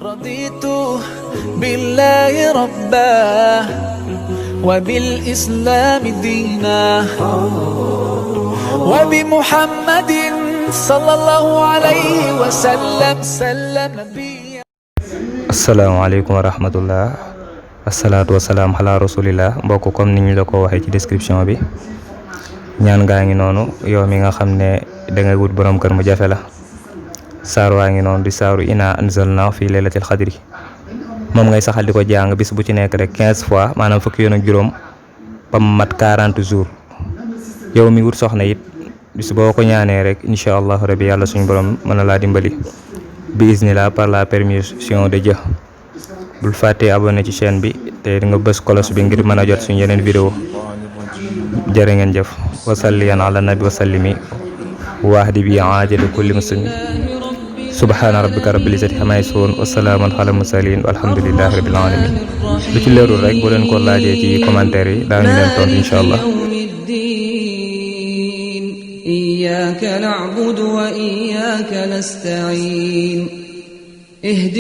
رضيت بالله ربا وبالإسلام دينا وبمحمد صلى الله عليه وسلم نبيا. asalaamaaleykum wa rahmatullah asalaatu wasalaam ala rasulillah. mbokk comme ni ñu la ko waxee ci description bi, ñaan gaa ngi noonu. yow mi nga xam ne dangay wut borom kër mu jafe la, saar waa ngi noonu di saaru inna anzalna fi laylatil xadri. moom ngay saxal di ko jàng bis bu ci nekk rek 15 fois, maanaam fukki yoon ak juróom ba mu mat 40 jours. yow mi wut soxna it bis boo ko ñaanee rek incha allah rabbi yàlla suñu borom mën na laa dimbali bi iznillah par la permission de Dieu. bul fàttee abonné ci chaîne bi te nga bës kolos bi ngir mën a jot suñu yeneen vidéo. jërë ngeen jëf. wasalliyan ala nabi wasallimi waahdi bi aajali kulli muslimin. subhaana rabbika rabbil izzati ammaa yasifuun wa salaamun alal mursaliin walhamdulillahi rabbil aalamiin. lu ci leerul rek boo leen ko laajee ci commentaire yi daañu leen tontu incha allah. إياك نعبد وإياك نستعين